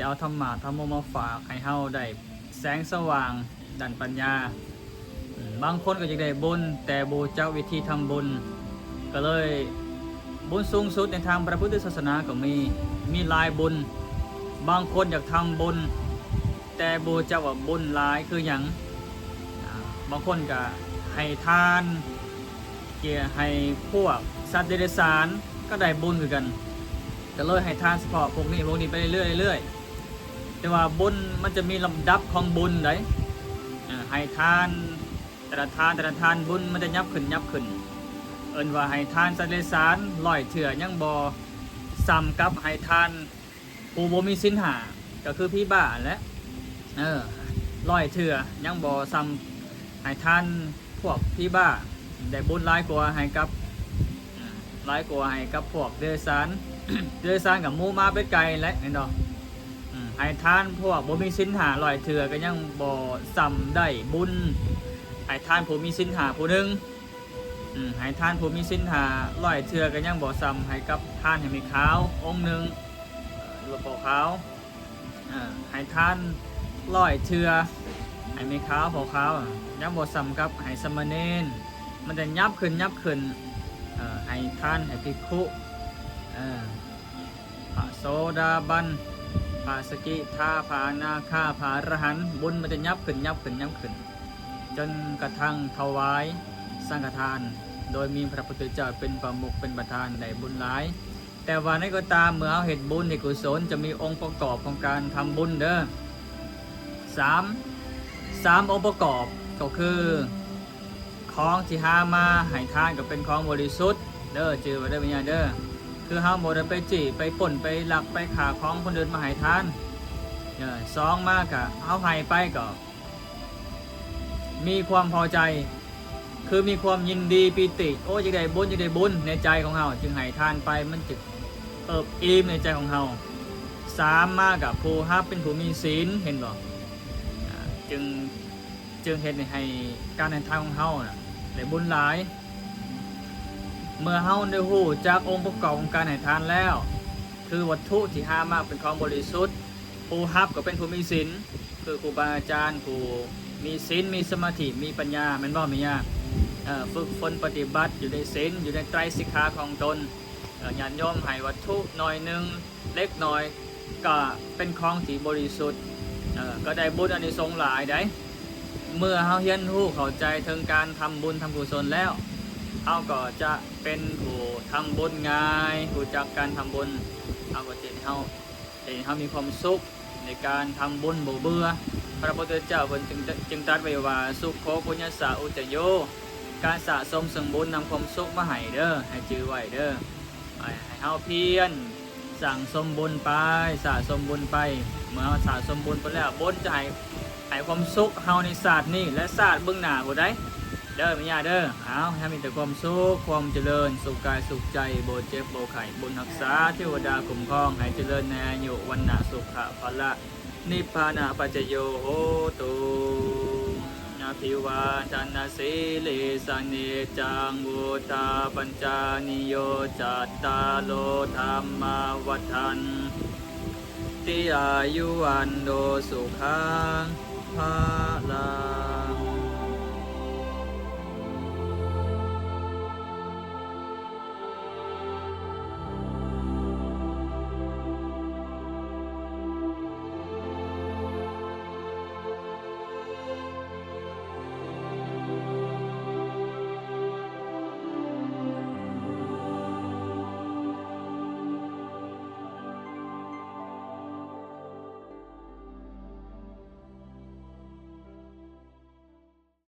ຈະເອົາທຳມະທຳໂມມາຝາກໃຫ້ເຮົາໄດ້ແສງສະຫວ່າງດ້ານປັນຍາ. ອາ ບາງຄົນກໍຢາກໄດ້ບຸນ ແຕ່ບໍ່ຮູ້ຈັກວິທີທຳບຸນ ກໍເລີຍ ບຸນສູງສຸດໃນທາງພະພຸດທະສາສະໜາກໍມີ ມີຫຼາຍບຸນ. ບາງຄົນຢາກທຳບຸນ ແຕ່ບໍ່ຮູ້ຈັກວ່າບຸນຫຼາຍຄືຫຍັງ. ອາ ບາງຄົນກໍໃຫ້ທານ ເພື່ອໃຫ້ພວກສັດເດຍລະສານກໍໄດ້ບຸນຄືກັນ ກໍເລີຍໃຫ້ທານສະເພາະພວກນີ້ ພວກນີ້ໄປເລື້ອຍໆ ເລື້ອຍໆ. ແຕ່ວ່າບຸນມັນຈະມີລຳດັບຂອງບຸນໃດ໋. ອາ ໃຫ້ທານ ແຕ່ລະທານ ແຕ່ລະທານ ບຸນມັນຈະຫຍັບຂຶ້ນ ຫຍັບຂຶ້ນ. ເອີ້ນວ່າໃຫ້ທານສັດເດຍລະສານຮ້ອຍເທື່ອ ຍັງບໍ່ສ່ຳກັບໃຫ້ທານ ຜູ້ບໍ່ມີສິນຫ້າ ກໍຄືຜີບ້າຫັ້ນແຫຼະ ເອີ ຮ້ອຍເທື່ອ ຍັງບໍ່ສ່ຳໃຫ້ທານພວກຜີບ້າ ໄດ້ບຸນຫຼາຍກວ່າໃຫ້ກັບ ອາ ຫຼາຍກວ່າໃຫ້ກັບພວກເດຍລະສານ. ເດຍລະສານກໍໝູໝາເປັດໄກ່ແຫຼະ ແມ່ນບໍ່? ອາ ໃຫ້ທານພວກບໍ່ມີສິນຫ້າຮ້ອຍເທື່ອ ກໍຍັງບໍ່ສ່ຳໄດ້ບຸນໃຫ້ທານຜູ້ມີສິນຫ້າຜູ້ໜຶ່ງ. ອາ ໃຫ້ທານຜູ້ມີສິນຫ້າຮ້ອຍເທື່ອ ກໍຍັງບໍ່ສ່ຳໃຫ້ກັບທານໃຫ້ແມ່ຂາວອົງໜຶ່ງ ຫຼືວ່າພໍ່ຂາວ. ອາ ໃຫ້ທານຮ້ອຍເທື່ອ ໃຫ້ແມ່ຂາວ ພໍ່ຂາວ ຍັງບໍ່ສ່ຳກັບໃຫ້ສາມະເນນ. ມັນຈະຫຍັບຂຶ້ນ ຫຍັບຂຶ້ນ ເອີ ໃຫ້ທານໃຫ້ພິກຂຸ ເອີ ພະໂສດາບັນ ພະສະກິທາ ພະອະນາຄາ ພະອະລະຫັນ ບຸນມັນຈະຫຍັບຂຶ້ນ ຫຍັບຂຶ້ນ ຫຍັບຂຶ້ນ ຈົນກະທັ່ງຖວາຍສັງຄະທານ ໂດຍມີພະພຸດທະເຈົ້າເປັນປະມຸກເປັນປະທານ ໄດ້ບຸນຫຼາຍ. ແຕ່ວ່າໃດກໍຕາມ ເມື່ອເຮົາເຮັດບຸນເຮັດກຸສົນ ຈະມີອົງປະກອບຂອງການທຳບຸນເດີ ສາມ ສາມອົງປະກອບ ກໍຄື ຂອງທີ່ຫາມາໃຫ້ທານກໍເປັນຂອງບໍລິສຸດເດີ ຈື່ໄວ້ເດີແມ່ຍ່າເດີ. ຄືເຮົາບໍ່ໄດ້ໄປຈີ້ ໄປປຸ້ນ ໄປລັກ ໄປຂ້າຂອງຄົນອື່ນມາໃຫ້ທານ. ເອີ ສອງມາກະເຮົາໃຫ້ໄປກໍມີຄວາມພໍໃຈ ຄືມີຄວາມຍິນດີປີຕິ ໂອ້ ຢາກໄດ້ບຸນ ຢາກໄດ້ບຸນໃນໃຈຂອງເຮົາ ຈຶ່ງໃຫ້ທານໄປ ມັນຈຶ່ງເອິບອີ່ມໃນໃຈຂອງເຮົາ. ສາມມາກະຜູ້ຮັບເປັນຜູ້ມີສິນ ເຫັນບໍ່? ອາ ຈຶ່ງ ຈຶ່ງເຮັດໃຫ້ການໃຫ້ທານຂອງເຮົານະໄດ້ບຸນຫຼາຍ. ເມື່ອເຮົາໄດ້ຮູ້ຈັກອົງປະກອບຂອງການໃຫ້ທານແລ້ວ ຄືວັດຖຸທີ່ຫາມາເປັນຂອງບໍລິສຸດ, ຜູ້ຮັບກໍເປັນຜູ້ມີສິນ ຄືຄູບາອາຈານຜູ້ມີສິນ ມີສະມາທິ ມີປັນຍາ ແມ່ນບໍ່ແມ່ຍ່າ? ເອີ ຝຶກຝົນປະຕິບັດຢູ່ໃນສິນ ຢູ່ໃນໄຕຣສິກຂາຂອງຕົນ. ເອີ ຍາດໂຍມໃຫ້ວັດຖຸໜ້ອຍໜຶ່ງ ເລັກໜ້ອຍ ກໍເປັນຂອງທີ່ບໍລິສຸດ ເອີ ກໍໄດ້ບຸນອານິສົງຫຼາຍໃດ໋. ເມື່ອເຮົາຮຽນຮູ້ເຂົ້າໃຈເຖິງການທຳບຸນທຳກຸສົນແລ້ວ ເຮົາກໍຈະເປັນຜູ້ທຳບຸນງ່າຍ ຮູ້ຈັກການທຳບຸນ ເຮົາກໍຈະເຮັດໃຫ້ເຮົາ ເຮັດໃຫ້ເຮົາມີຄວາມສຸກໃນການທຳບຸນບໍ່ເບື່ອ. ພະພຸດທະເຈົ້າເພິ່ນຈຶ່ງ ຈຶ່ງຕັດໄວ້ວ່າ ສຸໂຂ ປຸນຍະສະ ອຸດຈະໂຍ ການສະສົມເຊິ່ງບຸນນຳຄວາມສຸກມາໃຫ້ເດີ ໃຫ້ຈື່ໄວ້ເດີ. ໃຫ້ ໃຫ້ເຮົາພຽນສ້າງສົມບຸນໄປ ສະສົມບຸນໄປ. ເມື່ອເຮົາສະສົມບຸນໄປແລ້ວ ບຸນຈະໃຫ້ ໃຫ້ຄວາມສຸກເຮົາໃນຊາດນີ້ ແລະ ຊາດເບື້ອງໜ້າພຸ້ນໃດ໋ ເດີແມ່ຍ່າເດີ. ເອົາ ໃຫ້ມີແຕ່ຄວາມສຸກ ຄວາມຈະເລີນ ສຸກກາຍສຸກໃຈ ບໍ່ເຈັບບໍ່ໄຂ້ ບຸນຮັກສາ ເທວະດາຄຸ້ມຄອງ ໃຫ້ຈະເລີນໃນອາຍຸ ວັນນະ ສຸຂະ ພະລະ ນິບພານະປັດຈະໂຍໂຫຕຸ. ອະພິວາທະນະສີລິສະ ນິດຈັງ ວຸດທາປະຈານິໂຍ ຈັດຕາໂລ ທຳມາ ວັດທັນຕິ ອາຍຸ ວັນໂນ ສຸຂັງ ພະລັງ.